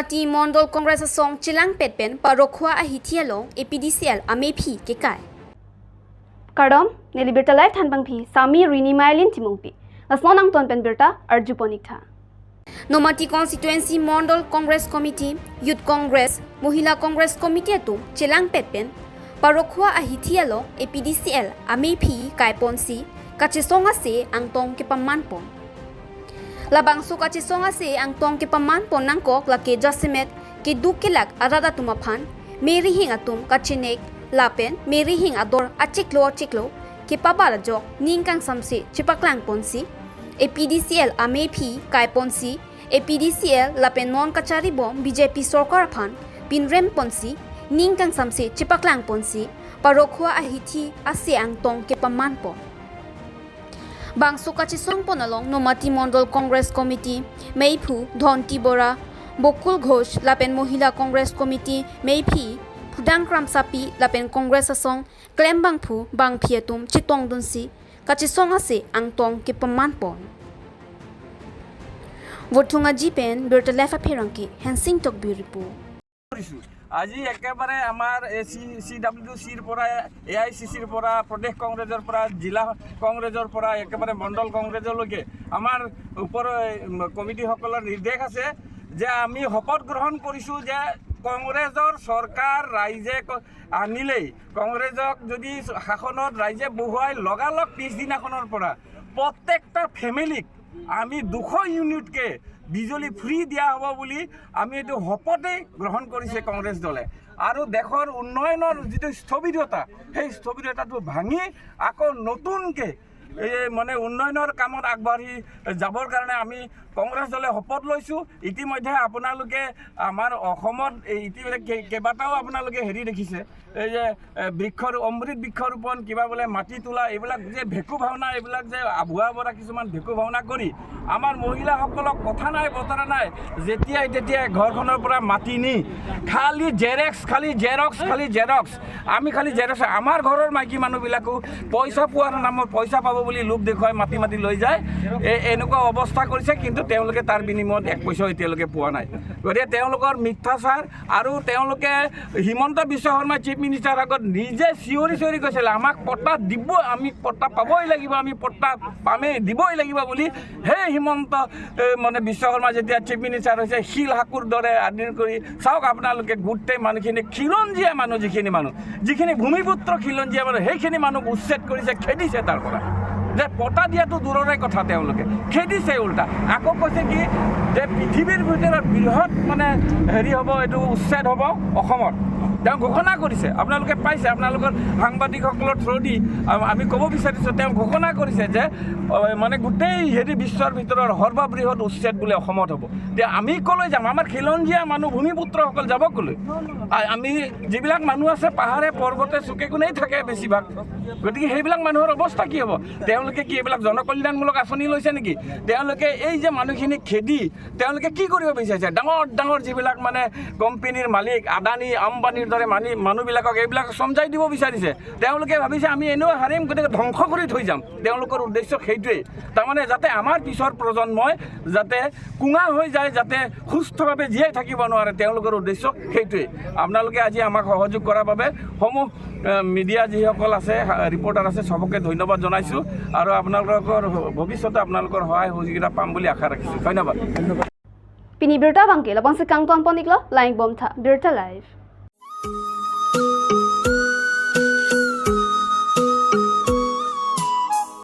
Nomati Mondol Congress song chilang petpen parokhwa a hithialong APDCL ame phi ke kai. Kardom neli birta live thanbang phi sami rini mailin timongpi lasnonang ton pen birta arju ponik tha. Nomati Constituency Mondol Congress Committee, Youth Congress, Mohila Congress Committee atum chilang petpen parokhwa a hithialong APDCL ame phi kai ponsi kachisonga se angtong ke paman pon. Labangsu kachisonga se angtong ke paman pon nangkok lake jasimet ke dukilak arada tumaphan meri hing atum kachinek lapen meri hing ador achiklo achiklo ke pabala jok ningkang samsi chipaklang ponsi APDCL ame phi kai ponsi APDCL lapen non kachari bom BJP sarkar phan pinrem ponsi ningkang samsi chipaklang ponsi parokhwa ahithi ase angtong ke paman pon. Bangsu Kachisong Ponalong Nomati Mondol Congress Committee Meiphu Dhonti Bora Bokul Ghosh Lapen Mohila Congress Committee Meiphi Phudang Kramsapi Lapen Congress Asong Klembang Phu Bang Phiatum Chitong Dunsi Kachisong ase angtong ke paman pon. Votunga Jipen Berta Lefa Perangki Hensing Tok Biripu. কৰিছোঁ। আজি একেবাৰে আমাৰ এ C C W চিৰ পৰা, এ I C চিৰ পৰা, প্ৰদেশ কংগ্ৰেছৰ পৰা, জিলা কংগ্ৰেছৰ পৰা, একেবাৰে মণ্ডল কংগ্ৰেছলৈকে আমাৰ ওপৰৰ কমিটিসকলৰ নিৰ্দেশ আছে যে আমি শপত গ্ৰহণ কৰিছোঁ যে কংগ্ৰেছৰ চৰকাৰ ৰাইজে আনিলেই, কংগ্ৰেছক যদি শাসনত ৰাইজে বহুৱাই, লগালগ পিছদিনাখনৰ পৰা প্ৰত্যেকটা ফেমিলিক আমি 200 ইউনিটকৈ বিজুলী ফ্ৰী দিয়া হ'ব বুলি আমি এইটো শপতেই গ্ৰহণ কৰিছে কংগ্ৰেছ দলে। আৰু দেশৰ উন্নয়নৰ যিটো স্থবিৰতা, সেই স্থবিৰতাটো ভাঙি আকৌ নতুনকৈ এই মানে উন্নয়নৰ কামত আগবাঢ়ি যাবৰ কাৰণে আমি কংগ্ৰেছ দলে শপত লৈছোঁ। ইতিমধ্যে আপোনালোকে আমাৰ অসমত এই ইতিমধ্যে কেইবাটাও আপোনালোকে হেৰি দেখিছে, এই যে বৃক্ষৰ অমৃত বৃক্ষৰোপণ, কিবা বোলে মাটি তোলা, এইবিলাক যে ভেকু ভাওনা, এইবিলাক যে আভুৱা বৰা কিছুমান ভেকু ভাওনা কৰি আমাৰ মহিলাসকলক কথা নাই বতৰা নাই যেতিয়াই তেতিয়াই ঘৰখনৰ পৰা মাতি নি খালি জেৰেক্স, খালি জেৰক্স, খালি জেৰক্স, আমি খালি জেৰক্স। আমাৰ ঘৰৰ মাইকী মানুহবিলাকো পইচা পোৱাৰ নামত, পইচা পাব বুলি লোভ দেখুৱাই মাতি মাতি লৈ যায়। এই এনেকুৱা অৱস্থা কৰিছে, কিন্তু তেওঁলোকে তাৰ বিনিময়ত এক পইচাও এতিয়ালৈকে পোৱা নাই। গতিকে তেওঁলোকৰ মিথ্যাচাৰ। আৰু তেওঁলোকে হিমন্ত বিশ্ব শৰ্মা চিফ মিনিষ্টাৰ আগত নিজে চিঞৰি চিঞৰি কৈছিলে, আমাক পট্টা দিব, আমি পট্টা পাবই লাগিব, আমি পট্টা পামেই, দিবই লাগিব বুলি। সেই হিমন্ত মানে বিশ্ব শৰ্মা যেতিয়া চিফ মিনিষ্টাৰ হৈছে, শিল সাঁকোৰ দৰে আদি কৰি চাওক আপোনালোকে, গোটেই মানুহখিনি খিলঞ্জীয়া মানুহ, যিখিনি মানুহ, যিখিনি ভূমিপুত্ৰ খিলঞ্জীয়া মানুহ, সেইখিনি মানুহক উচ্ছেদ কৰিছে, খেদিছে তাৰ পৰা। যে পট্টা দিয়াটো দূৰৰে কথা, তেওঁলোকে খেদিছে উল্টা। আকৌ কৈছে কি যে পৃথিৱীৰ ভিতৰত বৃহৎ মানে হেৰি হ'ব, এইটো উচ্ছেদ হ'ব অসমত, তেওঁ ঘোষণা কৰিছে। আপোনালোকে পাইছে, আপোনালোকৰ সাংবাদিকসকলৰ থ্ৰু দি আমি ক'ব বিচাৰিছোঁ, তেওঁ ঘোষণা কৰিছে যে মানে গোটেই হেৰি বিশ্বৰ ভিতৰত সৰ্ববৃহৎ উচ্ছেদ বোলে অসমত হ'ব। এতিয়া আমি ক'লৈ যাম? আমাৰ খিলঞ্জীয়া মানুহ, ভূমিপুত্ৰসকল যাব ক'লৈ? আমি যিবিলাক মানুহ আছে, পাহাৰে পৰ্বতে চুকে কোণেই থাকে বেছিভাগ। গতিকে সেইবিলাক মানুহৰ অৱস্থা কি হ'ব? তেওঁলোকে কি এইবিলাক জনকল্যাণমূলক আঁচনি লৈছে নেকি? তেওঁলোকে এই যে মানুহখিনিক খেদি তেওঁলোকে কি কৰিব বিচাৰিছে? ডাঙৰ ডাঙৰ যিবিলাক মানে কোম্পেনীৰ মালিক, আদানী আম্বানীৰ দৰে মানুহবিলাকক এইবিলাক চমজাই দিব বিচাৰিছে। তেওঁলোকে ভাবিছে আমি এনেও হাৰিম, গতিকে ধ্বংস কৰি থৈ যাম। তেওঁলোকৰ উদ্দেশ্য সেইটোৱেই, তাৰমানে যাতে আমাৰ পিছৰ প্ৰজন্মই যাতে কোঙা হৈ যায়, যাতে সুস্থভাৱে জীয়াই থাকিব নোৱাৰে, তেওঁলোকৰ উদ্দেশ্য সেইটোৱেই। আপোনালোকে আজি আমাক সহযোগ কৰাৰ বাবে সমূহ মিডিয়া যিসকল আছে, ৰিপৰ্টাৰ আছে, চবকে ধন্যবাদ জনাইছোঁ আৰু আপোনালোকৰ ভৱিষ্যতে আপোনালোকৰ সহায় সহযোগিতা পাম বুলি আশা ৰাখিছোঁ। ধন্যবাদ। Pini birta bangke labang sekang tuan ponik lo laing bom tha birta live.